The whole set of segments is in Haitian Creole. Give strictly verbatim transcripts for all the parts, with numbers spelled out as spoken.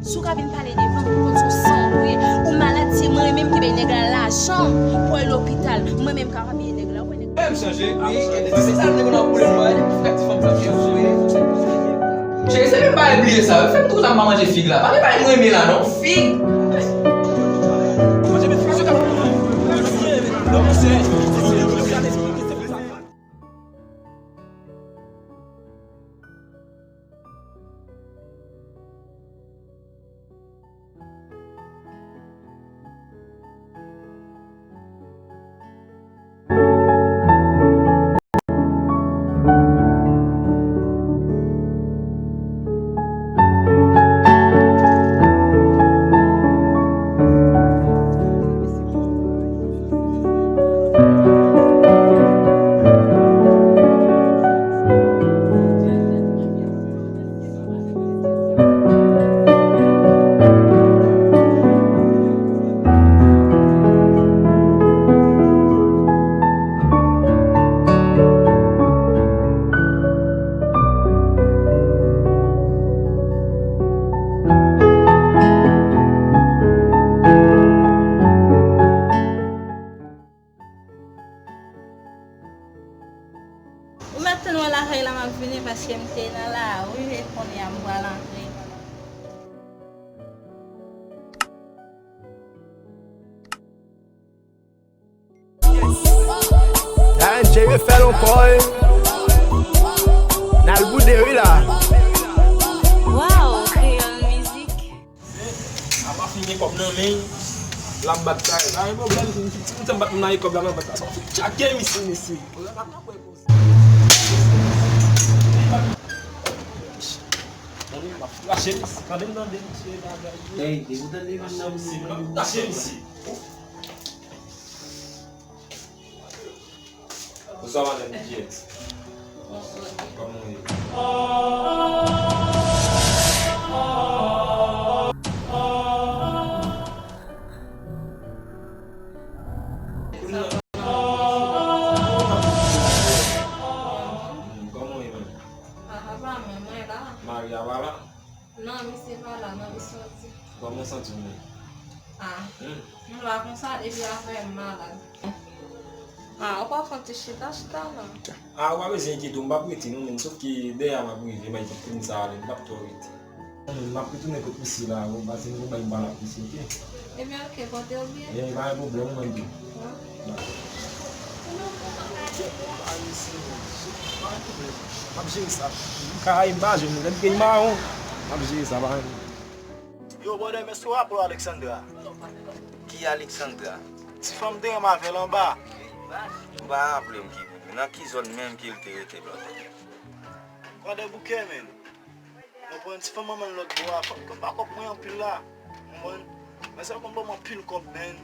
Si w ka vin pale devan m, pou konn se yon sanwont ou ye. Ou malad, se mwen menm ki bay nèg la lajan pou al lopital. Mwen menm ka pa peye nèg la, ou wè nèg la. Menm chanje, wi, e se sa nèg la pou lè mwen, pou fè ti fanm sa, pou fè. Cheri, se menm bagay bliye sa, wi, fè m tou sa m pa manje fig la. Pa gen bagay m renmen la, non, fig. Ou mèt tann mwen lakay la, m ap vini paske m te nan lari e kounye a m pral antre. Dayè, Jerry fè l ankò, wi. N al boude, wi, la. Waw, Kreyòl Mizik. Apa fin gen kòb nan men l, l ap bat kay. Pa gen pwoblèm, si m bat moun nan kòb la, m ap bat la. Tchake misye, mesye. Tande, m ap flache misye. Tande m tande misye, bagay. Ey, depi w tande vin nan m ap flache misye. Bonswa, madanm D J. Bonswa. Kòman w ye? Hmm, kòman w ye menm? Ah, apa mwen, mwen la. Mari a pa la? Non, misye pa la, non, li sòti. Kòman w santi w menm? Ah, hmm, m la konsa depi afè m malad. Ah, ou pa fè yon ti chita, chita non. Ah, ou pa bezwen enkyete w, m p ap rete non, men sòf ke dèyè a m ap rive, m ap kouri sa ale, m p ap twò rete. M ap retounen kot misye la, ou pa se nouvo bay m pale ak misye, oke? Ebyen, oke, pote w byen. Ebyen, pa gen pwoblèm, ou menm tou. Wi. Bay. M ap jere sa. Kay m pa jwenn li, lè m gen mawon, m ap jere sa, pa gen pwoblèm. Yo, brother, men si w raple w Alexandra? Ki Alexandra? Ti fanm te renmen avè l anba. M pa raple m ki moun, men nan ki zòn menm ke l te rete, brother? Kwadèbouke, menn. Konprann, ti fanm manman l lòt bò a, fanm konn pa kòb mwen anpil la. Konprann? Manzè konn ban m anpil kòb, menn.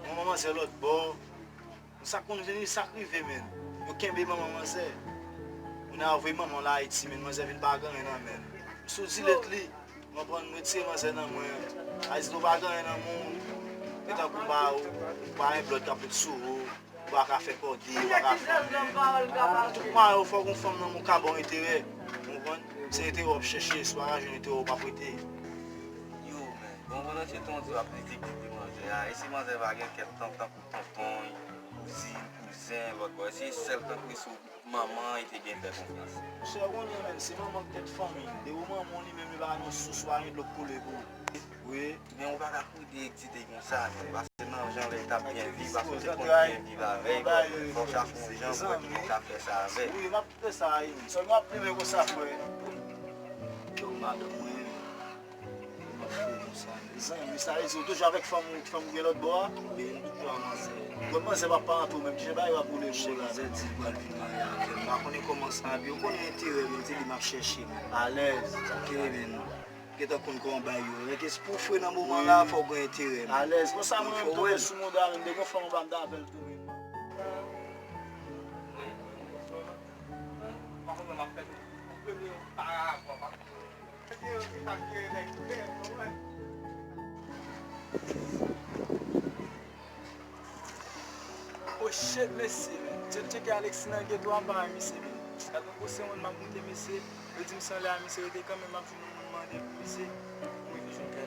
Mwen manzè lòt bò. Sa konn vini, sa k rive, menn. Yo kenbe manman manzè. Moun nan voye manman l Ayiti, menn. Manzè vin pa gen anyen nan men l. M sou dilèt li. Konprann, m retire manzè nan mwen. Ayiti, nou pa gen anyen nan men w. E tankou pa ou, ou pa gen blòd k ap met sou ou. Ou pa ka fè kòde, ou pa ka fè anyen. Tout mwayen ou fè, gon fanm nan men w ka ba w enterè. Ou konprann? Se enterè w ap chèche, si w pa ka jwenn enterè w, w p ap rete. Yo, men, bon, bon, nan se tonton ap di ki kite manzè a. E si manzè pa gen kèk tan, tankou tonton, kouzin, kouzen, lòt bò. E se sèl tankou e sou manman e te gen fè konfyans. Monchè, ou konnen, menn, se manman k tèt fanmi. Depi w manman w li menm, li pa nan sous, ou pa gen dlo k koule pou ou. Wi. Men ou pa ka kouri deyèl ti te konsa, men, paske nan jan lè l t ap byen viv, paske ou te konn byen viv avè l, fò w chache yon jan pou wè kijan w ka fè sa avè l. Wi, m ap fè sa, wi. Sèlman ap plimen konsa, frè. Donk, madanm mwen, m ap fè konsa. Zanmi, sa vle di ou toujou avèk fanm ou, fanm ou gen lòt bò a? Wi, m toujou ak manzè. Bon, manzè p ap pa antre w menm, kijan bagay yo ap boule pou ou la? Manzè di l pral vin marye avè m. M pa konnen kòman sa ap ye, ou konnen enterè m, se li m ap chèche, menn. Alèz. Ok, menn. Gentan konn kòman bagay yo ye. Rete pou fre nan moman la, fò w gen enterè, menn. Alèz. Konsa mwen menm tonbe sou mouda, menn. Te gen fanm anba m ta avè l tou, menn. Oh shit, mesye, menn. Tcheke Alexis nan geto a, m pa wè misye, menn. Gad yon gwo sewonn m ap moute, mesye. Yo di m se anlè a misye rete kanmenm, m ap jwenn yon moun mande pou misye. Mwen vin jwenn kay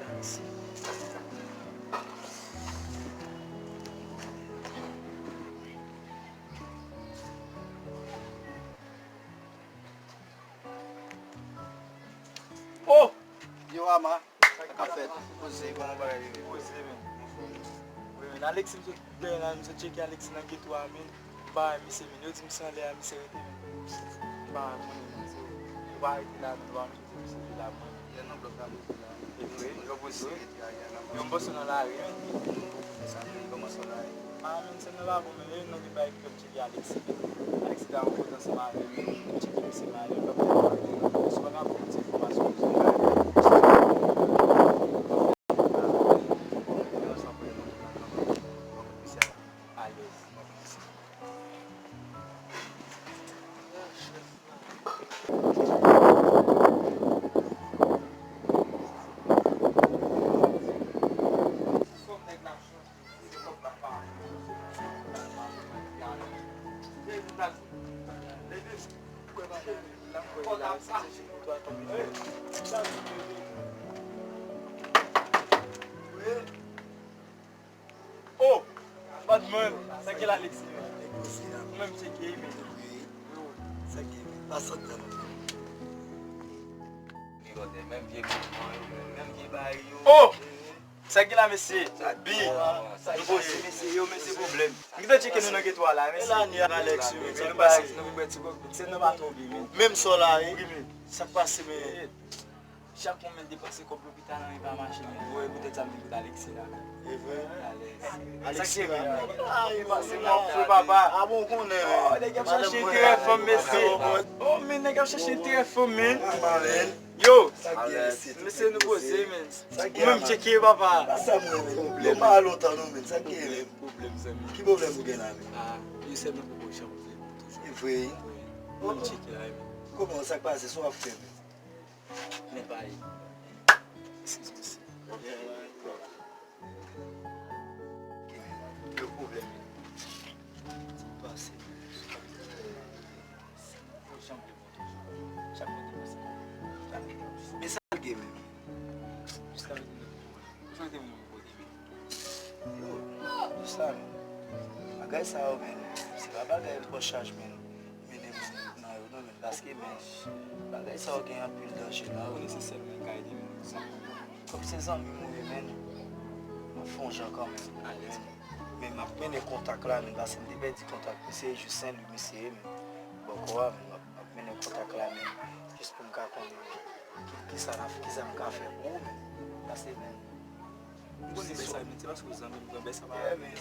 Kòman? Sa k ap fèt? Poze, kòman bagay yo ye? Poze, men. Wi, men, Alexis, m sot dèyè la, m sot tcheke Alexis nan geto a, men. M pa wè misye, men. Yo di m se anlè a misye rete, men. M pa konnen, men. Yo pa rete la, men. Yo pa rete misye la, men. Lè nan blòk la, misye la. E vre? Yo poze. Yo, m panse nan lari, men. Sa vle di kòman sa lari? Ah, men, se nan la bon, men. E nan gen bagay ki fè m tcheke Alexis. Alexis ta yon kote ansanm avè m. M tcheke misye malè, m pa konn sa k ap fè. Misye pa ka ba m ti enfòmasyon, misye pa ka. Alèz. Oh! Badman, sa ki la Alexis? Ou menm tcheke, men. Sa ki pa sot nan. Menm vye mouvman yo, menm vye bagay yo. Oh! Sa ki la, mesye? Bi. Nou poze, mesye, yo, mesye, pwoblèm. M gentan tcheke nou nan geto a la, mesye. E la ni Alex, wi, men nou pase, nou vin bwè ti kòk. Se nou pa twò bi, men. Menm sò la, wi. Wi, men. Sa k pase, men? Chak moun menm depanse kòb lopital an, li pa mache, men. Wi, poutèt sa m vin kote Alexis la. E vre? Alèz. Alexis la. Sa k pase, men? Ay, pase, mwen fou, papa. Ah bon, konnen, men. Oh, nèg ap chache enterè fanm, mesye. Oh, men nèg ap chache enterè fanm, men. Yo, mesye, nou poze, men. Ou menm tcheke, papa. Sa mwen, men. Yo pa lontan, non, men. Sa k gen, men? Pwoblèm, zanmi. Ki pwoblèm ou gen la, men? Ah, yo sèlman poko janm vle toujou. E vre, wi. Ou menm tcheke la, men. Kòman sa k pase? Sa w ap fè, men? Men pa ye. Excuse me, sir. Yo pwoblèm. Ti pase. Yo janm vle bon toujou. Chak kote pase. Men sa l gen menm. Jiska mete nou pou kote. Yo, sa, men. Bagay sa yo, men, se pa bagay bò chaj, men. Mennen moun nan yo, non, men, paske, men, bagay sa yo gen anpil danje nan yo. Ou nesesè, men, ka ede moun sa. Kòm se zanmi m ou ye, men, m ap fè yon jan kanmenm. Alèz. Men, men m ap mennen kontak la, men, paske m te pèdi kontak misye, jis Senlwi misye ye, men, bòkò a, men, m ap, m ap mennen kontak la, men, jis pou m ka konnen ki, kisa n ap, kisa m ka fè pou ou, men, paske, men, m konnen bèy sa, men, se paske w zanmi m, m pran bèy sa pa. Yeah, men.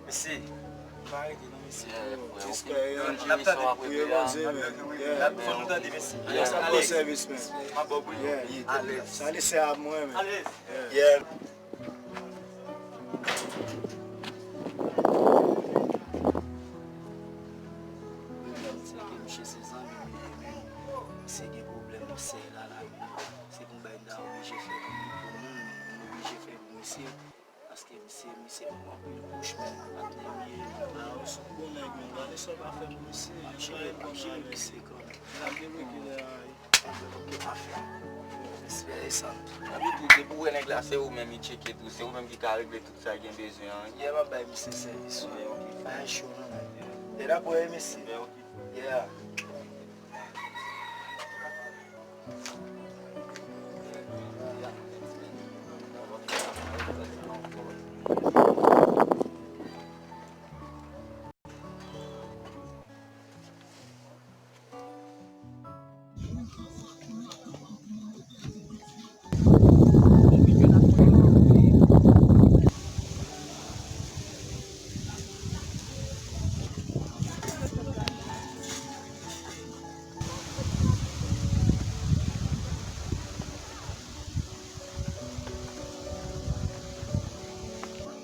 Mesye, pa rete non, mesye. N ap tann. Priye Bondye, men. N ap fò nou tande, mesye. Alèz. Sa bon sèvis, men. M ap ba w pou li. Alèz. Sa li se a mwen, men. Alèz. Yeah. Se ke misye se zanmi m li ye, men. Misye gen pwoblèm nan sèy la, la, men. Se konba m ta oblije fè pou moun, pou moun, m oblije fè pou misye. Paske misye, misye ban m anpil kouch, men, patnè m ye. Ah, ou se yon bon nèg, men. Gade sa w pa fè pou misye. Manje, manje, misye kanmenm. Gade regle a, wi. Ok, pa fè. Espere sa. Epi tou, depi w wè nèg la, se ou menm li tcheke tou. Se ou menm ki ka regle tout sa l gen bezwen an. Yeah, m ap bay misye sèvis, wi. Pa gen cho, non, men. E n ap wè, mesye. Yeah.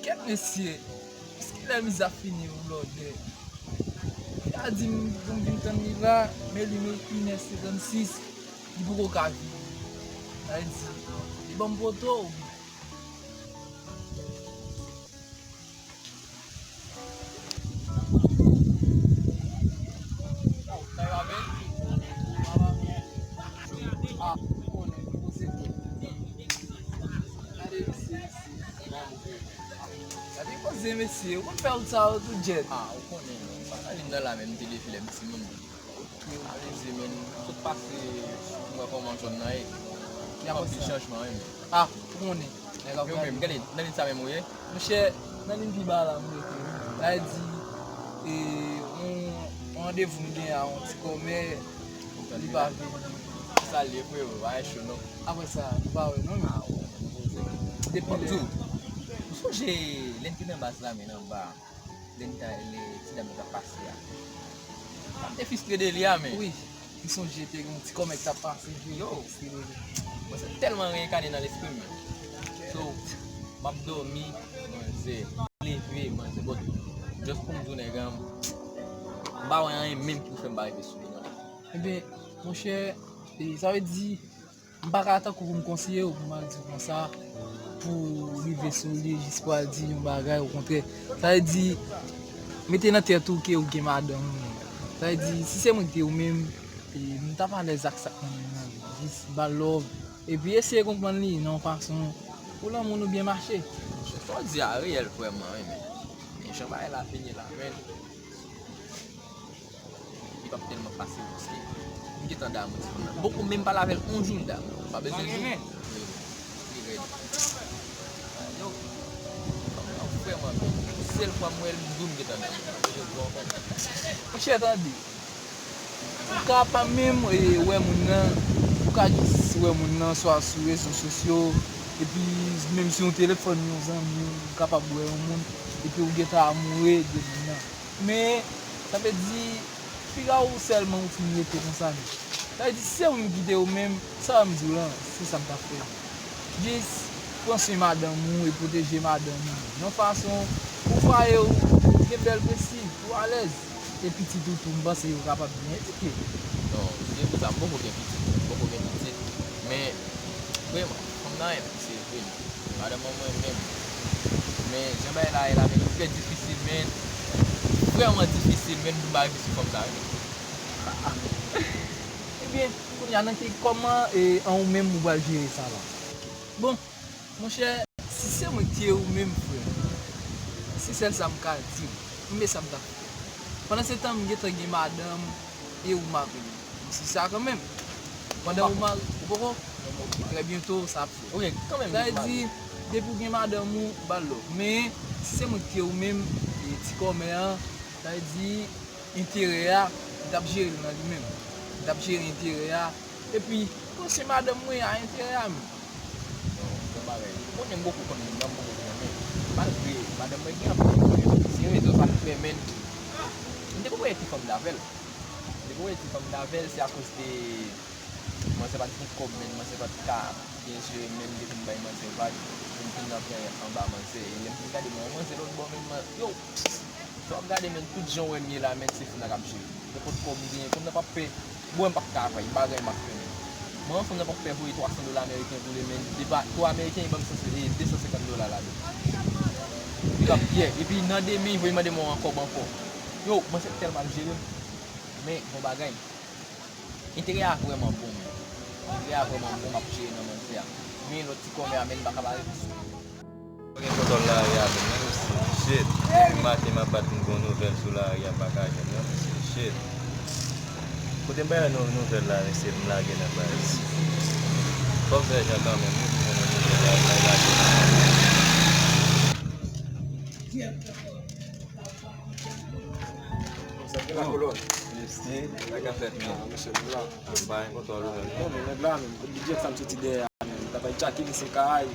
Kèt mesye, jiskilè miz ap fini ou blòdè? Li a di m pou m vin tann li la, men li menm inè senkannsis, li poko ka vini. Sa vle di, li ban m poto oubyen? Gade koze, mesye, ou konn fè wout sa yo tou djèt. Ah, ou konnen, non, m pa nan vin nan la menm, m te leve lè m timoun. Ok, ok. Pase, mwen kòman zòn nan ye. Gen yon ti chanjman, wi. Ah, ou konnen. Nèg ap yo menm, gade, nan liy sa menm ou ye? Monchè, nan liy pi ba la, m rete, wi. Sa vle di, e, yon, yon randevou m gen a yon ti kòmè, li pa vini. Sa l ye, frero, pa gen cho, non. Apre sa, nou pa wè, non, men. Ah, ou, depi lè. M sonje, lè n te nan baz la, men anba. Lè n ta, lè ti dam nan t ap pase a. M te fristre de li a, men. Wi, m sonje te gen yon ti kòmè k t ap pase, wi, yo, m te fristre de li. Mwen se tèlman reyekane nan lespri m, men. So, m ap dòmi, manzè. M leve, manzè. But, just pou m di w, nèg an, m pa wè anyen menm ki pou fè m pa rive sou li, non. Ebyen, monchè, e, sa vle di, m pa ka tankou pou m konseye w, pou m al di w konsa, pou w rive sou li, jis pou al di yon bagay, okontrè. Sa vle di, mete nan tèt ou ke ou gen madanm ou. Sa vle di, si se mwen ki te ou menm, e, m t ap alèz ak sa k nan men m nan, jis ba l love. Epi eseye konprann li nan yon fason pou lanmou nou byen mache. Sa w di a reyèl vrèman, wi, men, men jan bagay la fini la, men. Li p ap tèlman fasil, paske m gentan damou ti fanm nan. Bon, ou menm pale avè l yon jou, m damou. Pa bezwen jou. Li rèd. Yo, fanm nan vrèman bèl. Sèl fwa m wè l, m di w m gentan damou. Pa bezwen jou ankò. Monchè, tande. Ou ka pa menm, e, wè moun nan. Ou ka jis wè moun nan, swa sou rezo sosyo, epi menm sou yon telefòn, yon zanmi, ou kapab wè yon moun, epi ou gentan amoure de moun nan. Men, sa vle di, piga ou sèlman ou fin rete konsa, men. Sa vle di, si se ou menm ki te ou menm, sa m di w lan, se sa m t ap fè. Jis pran swen madanm ou e pwoteje madanm ou. Yon fason pou fwaye w gen bèl prestij, pou alèz. E pitit ou tou, m panse yo kapab byen edike. Non, se pou sa, m poko gen pitit, m poko gen pitit. Men, vrèman, fanm nan renmen m, se vre. Madanm mwen, mwen menm. Men, jan bagay la ye la, men li trè difisil, men, vrèman difisil, men, pou m pa rive sou fanm sa, wi. Ebyen, kounye a, nan ki, kòman, e, an ou menm ou pral jere sa la? Bon, monchè, si se mwen ki te ou menm, frè, se sèl sa m ka di w. Men sa m t ap fè. Pandan se tan, m gentan gen madanm e ou mari m. Se sa kanmenm. Pandan ou mari, ou poko? Trè byento, sa ap fèt. Ok, kanmenm. Sa vle di, depi w gen madanm ou, ba l love. Men, si se mwen ki te ou menm, e ti kòmè an, sa vle di, enterè a, m t ap jere l nan li menm. M t ap jere enterè a. Epi, m panse madanm mwen a enterè a menm. Bon, bon bagay. Ou konnen m poko konn moun nan, m poko renmen. Malgre madanm mwen gen anpil moun, se rezon sa k fè, men, m te poko wè ti fanm nan avè l. M te poko wè ti fanm nan avè l, se akoz de manzè pa t gen kòb, men manzè pa t ka byen jere, men m te vin bay manzè vag, pou m vin nan plen anba manzè. E lè m vin gade, men manzè lòt bò, men man-, yo, Sa w ap gade, men, tout jan w wè m ye la, men, se fanm nan k ap jere. Nenpòt kòb m genyen, fanm nan p ap fè, bon, m p ap travay, m pa gen anyen m ap fè, men. Mwen, fanm nan p ap fè voye twa san dola ameriken pou li, men, depi twa ameriken, li ban m san, e, de san senkant dola ladan. Li p ap, yeah, epi nan demen, li voye mande m yon kòb ankò. Yo, mwen se tèlman ap jere m. Men, bon bagay. Enterè a vrèman bon, men. Enterè a vrèman bon, m ap jere nan manzè a. Men lòt ti kòmè a, men, m pa ka pale. Gen kontwòl lari a menm, wi, mesye. Shit. Depi maten, m ap bat m gon nouvèl sou lari a, m pa ka jwenn, non, mesye. Shit. Kote m bay nou nouvèl la, mesye, m lage nan baz. Fò m fè jan kanmenm, wi, pou m jwenn yon nouvèl la, m lage nan baz. Sa gen la kolòn. Mesye, sa k ap fèt, men? Ah, mesye, nou la. M pa gen kontwòl ou menm, non. Non, men nèg la menm, bidjè sa m soti dèyè a menm. M t ap al tchake misye kay,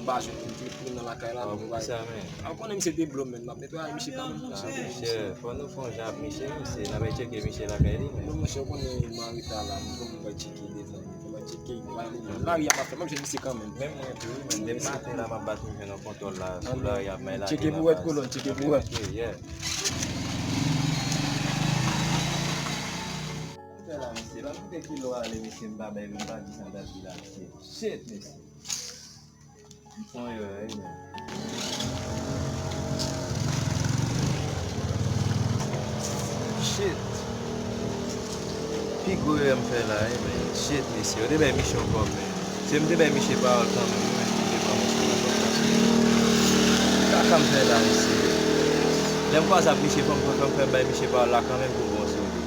m pa jwenn li, m te retounen nan lakay la, men, pou sa, men. A, ou konnen misye te blo m, men, m ap netwaye misye kanmenm, non, mesye. Chè, fò nou fè yon jan ak misye, mesye, n ap al tcheke misye lakay li, men. Non, mesye, ou konnen m an reta la, m konnen m pral tcheke devan. Lari a pa fè, m ap jwenn misye kanmenm. Menm mwen tou, wi, men depi maten la, m ap bat m jwenn yon kontwòl la, sou lari a, m al lage nan baz. Tcheke pou wè, kolòn, tcheke pou wè. Yeah. Fè la, mesye, pa koute kilo ale, mesye, m pa bay, m pa di sa m ta di la, mesye. Shit, mesye. Fon yo, wi, men. Shit. Pi gwo erè m fè la, wi, men. Shit, mesye. Yo te bay misye yon kòb, men. Se m te bay misye pawòl kanmenm, wi, men misye pran mwen sou la, paske kaka m fè la, mesye. Lè m kwaze ak misye, fò m, fò m fè bay misye pawòl la kanmenm pou bon sou li.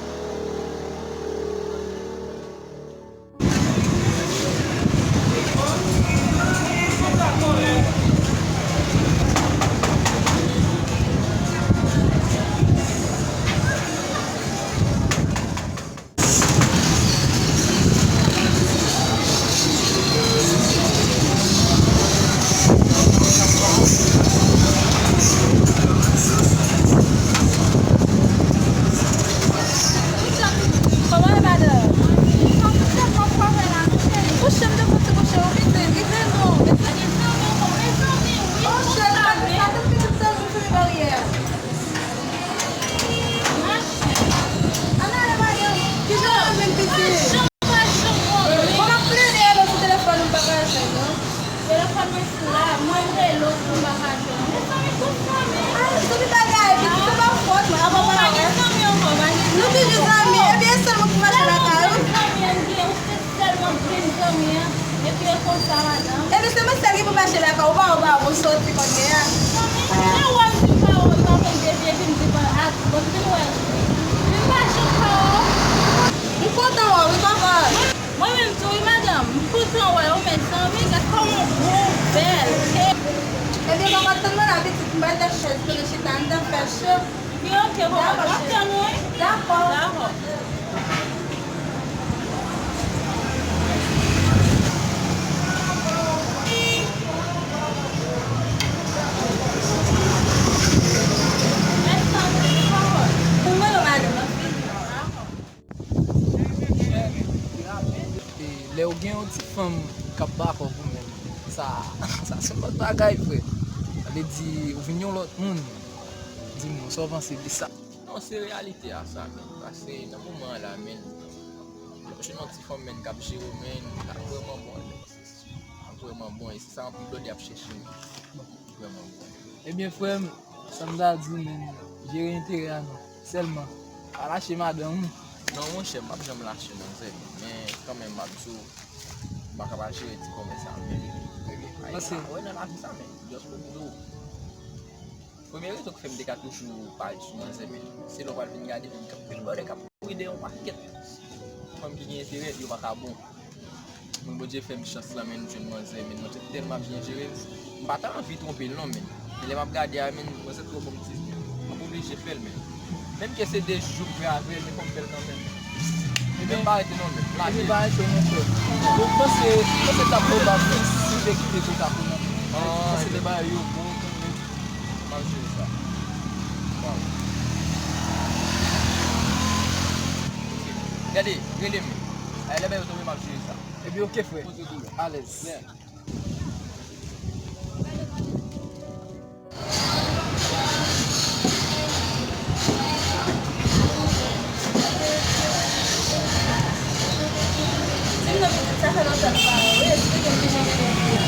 Mwen pa janm, pa janm wè w. Mwen ap plede rele w sou telefòn ou, m pa ka jwenn ou. Telefòn mwen sou la, mwen rele w pou m pa ka jwenn ou. Mezanmi, tout fanmi. Ah, zanmi bagay, pitit, se pa fòt mwen, avan pa wè. Nou toujou zanmi, epi e sèl mwen ki mache lakay ou. Tèlman grenn zanmi an gen, ou se sèlman grenn zanmi an, epi e konsa, madanm. Epi se mwen sèl ki pou mache lakay ou, pa wè, pa wè, ou soti kote a. Zanmi, lè w wè m di pa wè, m pa konn depi, epi m di pa, ak, bon, m vin wè. M pa janm pa wè. M kontan wè w, wi, kòkòt. Mwen menm tou, wi, madanm. M kontan wè w, mezanmi, gad kòman w gwo, w bèl. Ebyen, kòkòt, tann mwen la, pitit, m pral fè chèz pou nou chita, ann fè cho. Byen, oke, kòkòt. M ap tann ou, wi. Dakò. Dakò. Mèsi anpil, kòkòt. Pou mwen, non, madanm, anpil. Dakò. E lè w gen yon ti fanm k ap bakò pou menm, sa, sa se yon lòt bagay, frè. Sa vle di, ou vin yon lòt moun. Di m non, sa w panse de sa? Non, se reyalite a sa, men. Paske nan moman an la, men, lè w jwenn yon ti fanm, men, k ap jere w, men, sa vrèman bon. Sa vrèman bon, e se sa anpil blòdè ap chèche, men. Vrèman bon. Ebyen, frè m, sa m ta di w, men, jere enterè a non. Sèlman, pa lache madanm ou. Non, monchè, m p ap janm lache manzè, men kanmenm, m ap di w, m pa ka pa jere ti kòmès sa, men. Paske wè nan lavi sa, men, just pou m di w. Premye rezon ki fè m te ka toujou pa ret sou manzè, men, se lè w pral vin gade, men, gen anpil blòdè k ap kouri dèyè yon pakèt fanm ki gen enterè, yo pa ka bon. Moun Bondye fè m chans lan, men, m jwenn manzè, men, mwen te tèlman byen jere l. M pa ta anvi twonpe l non, men. Men lè m ap gade a, men, manzè twò bon m ti, m ap oblije fè l, men. Menm ke se de jou m pran avè l, men fò m fè l kanmenm. Ebyen, pa rete non, men. Lache. Ebyen, pa rete non, frè. Bon, m panse, m panse t ap probab, men, si m te kite tou ka pou mwen. M panse de bagay yo bon kanmenm. M ap jere sa. Waw. Ok. Gade, rele m. Ay, lè bagay yo tonbe, m ap jere sa. Ebyen, oke, frè. Alèz. Di m non, pitit, sa fè lontan m pa wè w. Esplike m kijan w te ye.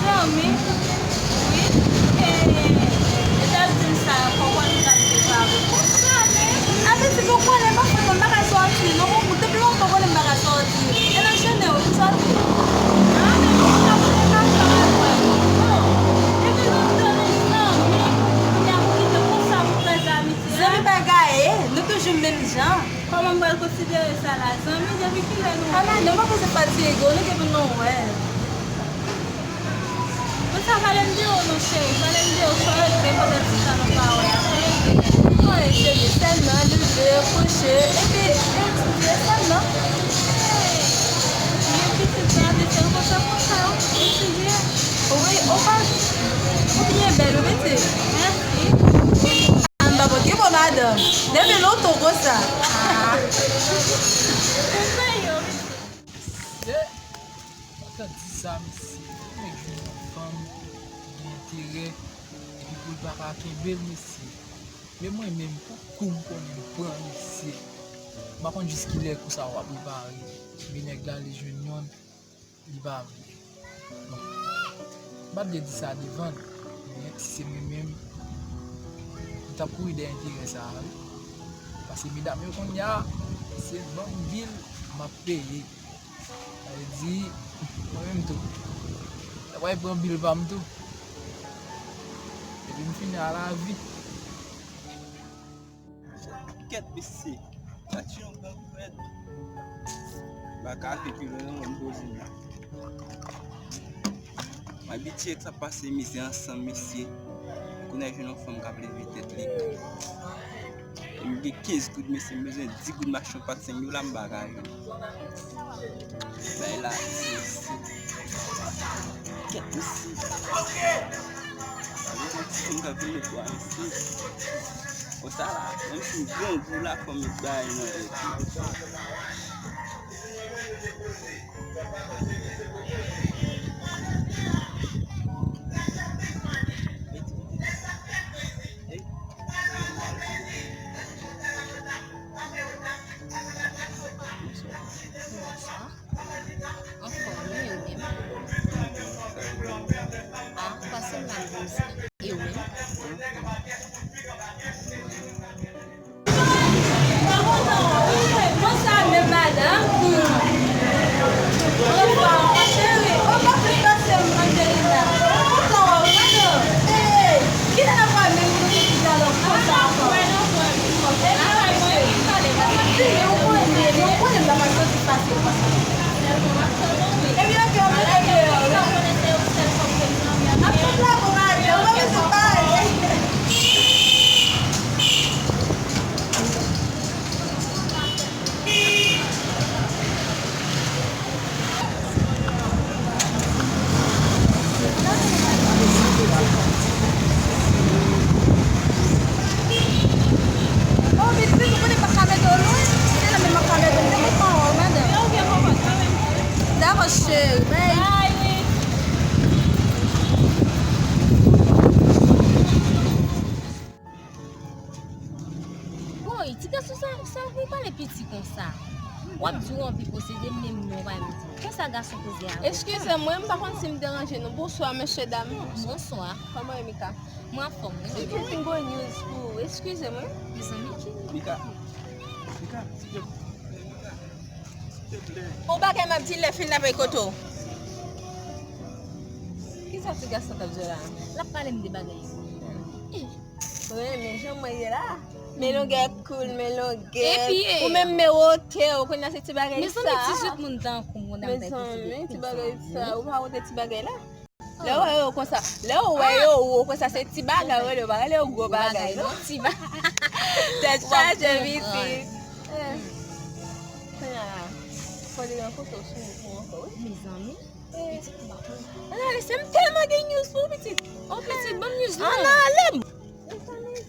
Zanmi, wi. E, e t ap di m sa, kòkòt, ou t ap di pa wè. Konsa, men. A, pitit, ou konnen, pafwa, m pa ka sòti, non, bon, depi lontan, ou konnen m pa ka sòti. E nan jounen, ou vin sòti. A, men, konsa, pou mwen pa fè wè. Bon, depi lontan, nou zanmi, kounye a, pou kite konsa, pou pèdi amitye a. Zanmi pa gaye, nou toujou menm jan. Kòman m pral konsidere sa la? Zanmi, depi kilè nou... A, madanm, pa poze fatige w, nou gen pou nou wè. Konsa, pale m de ou non, cheri, pale m de ou, sa w regle, pandan ti tan nou pa wè a, pale m de ou. Anyen, cheri, sèlman leve, kouche, epi etidye sèlman. Hey! Men pitit la, de sèl konsa, konsa, etidye. Wi, ou pa, ou byen bèl, wi, pitit. Mèsi. M pa konn ki bò madanm. Depi lontan konsa. Ah. Mesye, pa ka di sa, mesye. Ou nèk jwenn yon fanm ki gen enterè, epi pou l pa ka kenbe l, mesye. Men mwen menm, pou kou m konnen m pran, mesye. M pa konn jis kilè kou sa w ap repare. Men nèg la, li jwenn yonn. Li pa vle. Bon. M pa t vle di sa devan l, men si se mwen menm, m t ap kouri dèyè enterè sa a, wi. Paske medam yo kounye a, se ban m bil, m ap peye. Sa vle di, mwen menm tou, sa pral pran bil pa m tou. Epi m fini a lavi. Kèt, mesye. Sa ti yon bon frèt. M pa ka viv pi lwen non, mwen m poze m la. M abitye ak sa pase mizè ansanm, mesye. Kounye a jwenn yon fanm k ap leve tèt li. E m gen kenz goud, mesye, m bezwen dis goud, m achte yon pat senk dola, m pa ka jwenn. Bay la, mesye. Kèt, mesye. Sa vle di ti moun k ap vin met bwa, mesye. Konsa la, menm si m grangou la, fò m met bagay nan tèt mwen. Bonswa. Anfòm, wi, ou menm? A, pase m la, bonswa. E ou menm? Konsa menm, madanm? Bonswa, cheri. Ou pa pli pase m, Angelina. Kontan wè w, madanm. Hey, kilè n ap pral menm kote ki galòp konsa ankò? Epi, cheri, ou konnen, ou konnen m pa ka soti fasil konsa. Ebyen, ok, ou mete deyò, wi. Ap fè travay, ou pa bezwen pale. Oh, pitit, ou konnen m pa ka mete w lwen? Se la menm m pa ka mete w, m te gen pawòl, madanm. Dakò, cheri, bye. Bon, e ti gason sa, sa pou pale piti konsa. W ap di w anvi posede m, men non, w pa menm di. Konsa gason koze avè w. Eskize mwen, m pa konn si m deranje nou. Bonswa, mesye dam. Bonswa. Kòman w ye, Mika? Mwen anfòm, wi. Mwen gen yon bon news pou ou. Eskize mwen. Mezanmi, ki? Mika. Mika, silvouplè. Silvouplè. On bagay m ap di lè fin la bay kote w. Kisa ti gason t ap di la? L ap pale m de bagay. Renmen jan mwen ye la. Men longè koul, men longè. Epi, e, ou menm men woke, ou konnen se ti bagay sa. Mezanmi, dizuit moun tankou m konn ap bay posede. Mezanmi, ti bagay sa. Ou pa wote ti bagay la? Lè w wè yo konsa, lè w wè yo wo konsa, se ti bagay yo rele, yo pa rele yo gwo bagay, non. Ti bagay. Tèt chaje, pitit. Eh. Kounye a la, fò li rankontre w sou wout ou ankò, wi. Mezanmi. Eh. Pitit, ou pa konn. Ann ale, se m tèlman gen news pou ou, pitit. Oh, pitit, ban m news, non. Ann ale. Mezanmi.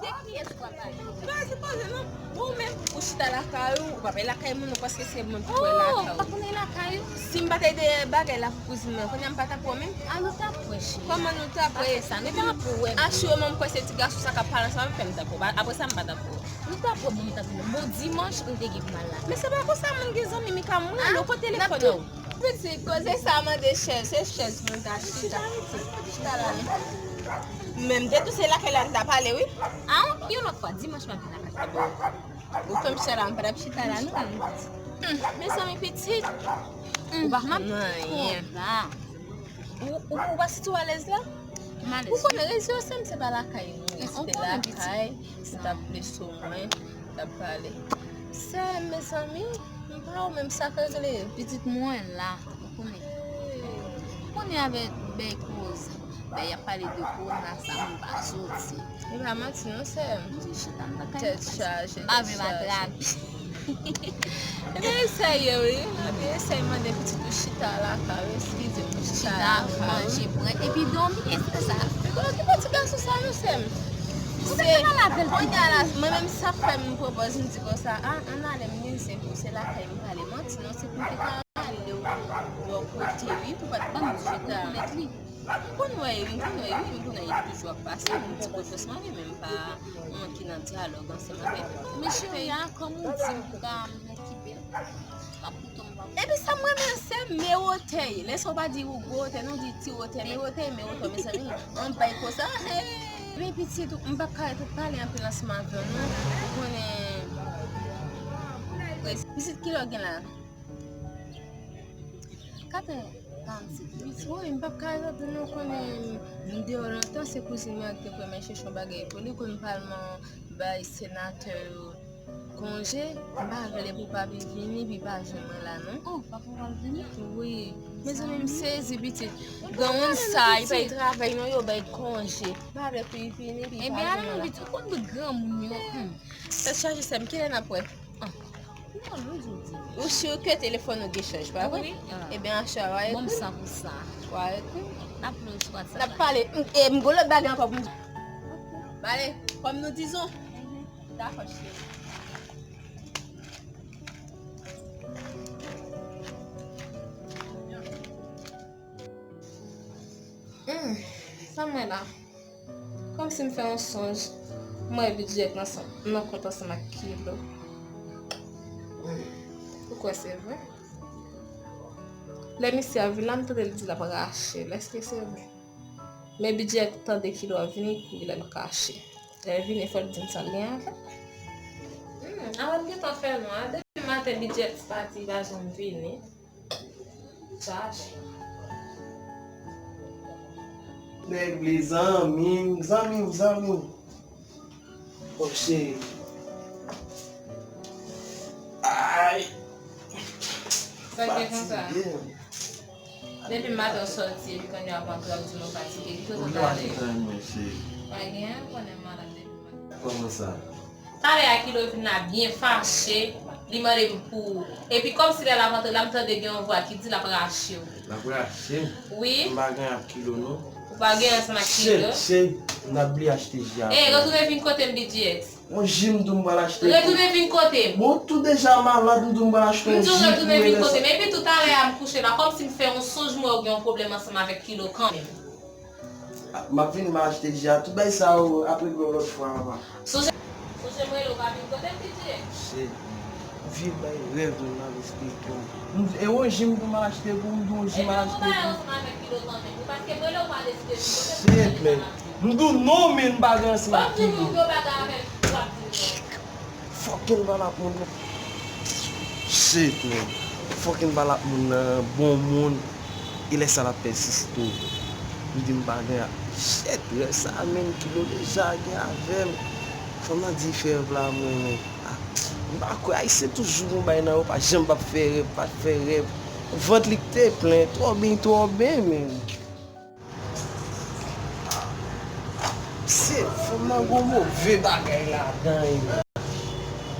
De kiyès ou pral pale? Ba, se koze non. Bon, ou menm, ou chita lakay ou, ou pa pral lakay moun, ou paske se moun ki pral lakay ou. Oh, ou pa konnen lakay ou? Si m pa te de bagay la pou kouzin nan, kounye a m pa t ap wè w menm? A, nou t ap wè, cheri. Kòman nou t ap wè? Pa fè sa, nou pa pou wè. Asire mwen, m kwè se ti gason sa k ap pale ansanm avè m, fè m t ap wè w. Apre sa, m pa t ap wè w. Nou t ap wè, bon, m t ap wè w. Bon, dimanch, m te gen pou m al lakay. Men se pa konsa, mwen gen zanmi Mika, mwen rele w, kote telefòn ou? Pitit, koze sa mande chèz, se chèz pou nou ta chita. Chita la, non. Men m te tou se lakay la n ta pale, wi. A, yon lòt fwa, dimanch m ap vin lakay. Ou fè m chè la, m pa t ap chita la, non. Hmm, mezanmi, pitit. Hmm, ou pa konn anyen. Ou, ou, ou pa santi w alèz la? M alèz. Ou konnen rezon se m, se pa lakay nou ye, se te lakay, se t ap vle sou mwen, t ap pale. Sè, mezanmi, m pa wè menm sa k regle. Pitit mwen la, ou konnen. Ou konnen avèk bèy koz, bèy y ap pale de kowona sa, moun pa soti. E pa manti non, sè m. M di chita, m pa ka. Tèt chaje, tèt chaje. M pa vle m atrape. Ebyen, eseye, wi. Ebyen, eseye mande pitit ou chita lakay ou, eskize m, chita lakay ou. Chita, manje, pran, epi dòmi, e se sa. Okipe ti gason sa non, sè m. Kote se pa lavel kounye a la, mwen menm sa k fè m pran pòz m di konsa, a, ann ale m gen se pou se lakay m prale. Manti non, se pou m te ka ale bò kote wi, pou pa t ban m chita. M konn wè, m konn wè, wi, m konn wè, li toujou ap pase, m ti pòz m ale, men m pa antre nan dyalòg ansanm avè l. Men cheri a, kòm ou di m pou ka m okipe l, m ap koute w, m pa. Epi sa m renmen, sè m, men wotè, lè sa w pa di ou gwo wotè, non, di ti wotè, men wotè, men wotè, mezanmi, anba e konsa, eh. Men pitit, m p ap ka ret ap pale anpil ansanm avè w, non, ou konnen. Pitit, kilè w gen la? Katrè karannsenk minit. Wi, m p ap ka ret non, konnen m deyò lontan, se kouzin mwen ki te premye chèche yon bagay pou li, konnen pral man bay senatè yo konje, m pa vle pou papi vini, pi pa jwenn mwen la non. Oh, papa pral vini? Wi. Mezanmi, m sezi pitit. Granmoun sa, li pa travay non, yo bay konje. M pa vle pou li vini, pi pa jwenn mwen la. Ebyen, ala non, pitit, ou konn granmoun yo. Hmm. Tèt chaje, sè m, kilè n ap wè? Ah. Ou si ke telefòn ou gen chaj, pa vre? Wi. Ebyen, achè a, w a ekri m. Ban m san pou san. W a ekri m. N ap pale. M, e, m gon lòt bagay ankò pou m di. Bale, kòm nou dizon. Dakò, cheri. Hmm, sa mwen la. Kòmsi m fè yon sonj, m wè li dirèk nan san-, nan kont ansanm ak Kilo. Hmm. Ou Kwè se vre. Lè misye ap vin la, m tande l di l ap rache l. Èske se vre? Men Bidjè tande kilo ap vini, epi lè l kache. Lè l vini, fò l di m sa l gen avè l. Hmm, avan l gentan fè nwa, depi maten Bidjè pati, li pa janm vini. Chache. Nèg li zanmi m, zanmi m, zanmi m. Bon, cheri. Ay. Sa k gen konsa? Fatige. Depi maten w sòti, epi kounye a w ap antre, w ap di nou fatige. Ki kote w t ale? Pa gen anyen, konnen malad depi maten. Kòman sa? Talè a Kilo vin la byen fache, li mande m pou, epi kòmsi lè l ap antre la, m tande gen yon vwa ki di l ap rache w. L ap rache m? Wi. M pa gen ak Kilo, non. Ou pa gen ansanm ak Kilo? Shit, shit, m t ap bliye achte ji a. Ey, retounen vin kote m, Bidjè. Yon ji m di w m pral achte pou. Retounen vin kote m. Bon, ou tou deja malad, m di w m pral achte yon ji pou rele sa. M di w retounen vin kote m. Epi tou talè a m kouche la, kòmsi m fè yon sonj, m wè w gen yon pwoblèm ansanm avèk Kilo kanmenm. A, m ap vini, m a achte ji a. Tout bagay sa yo, ap regle yon lòt fwa, papa. Sonje, sonje m rele w pa vin kote m, Bidjè. Shit. Vye bay rèv moun nan esplike w. M di, e yon ji m di w m al achte pou, m di yon ji m al achte pou. Epi ou pa ansanm avèk Kilo kanmenm. Ou paske m rele w pa deside vin kote m. Shit, man. M di w non, men m pa gen ansanm ak Kilo. Bon, m di w yon bagay avèk ou ap di m non. Fucking valap moun nan. Shit, man. Fucking valap moun nan, bon moun. E lè sa l ap pèsiste. Li di m pa gen a. Shit, lè sa menm Kilo deja gen avè m. Fanm nan diferan vla mwen, men. Ah, m pa kwè, Ayisyen toujou gon bagay nan yo, pa janm p ap fè rèv, pa fè rèv. Vant li k te plen, twò byen, twò byen, men. Se fanm nan gon move bagay ladan l.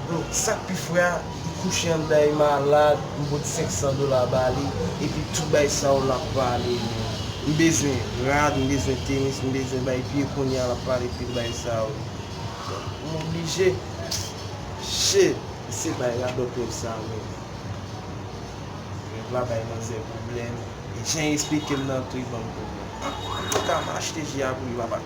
Bro, sa k pi fre a, li kouche anndan, li malad, m pot senk san dola ba li, epi tout bagay sa yo l ap pale, men. M bezwen rad, m bezwen tenis, m bezwen bay pye, kounye a l ap pale pil bagay sa yo. M oblije. Shit, se bay radòt rèv sa, men. Rèv la bay manzè pwoblèm. E jan l esplike m nan tou, li ban m pwoblèm. Antouka, m achte ji a pou li, papa.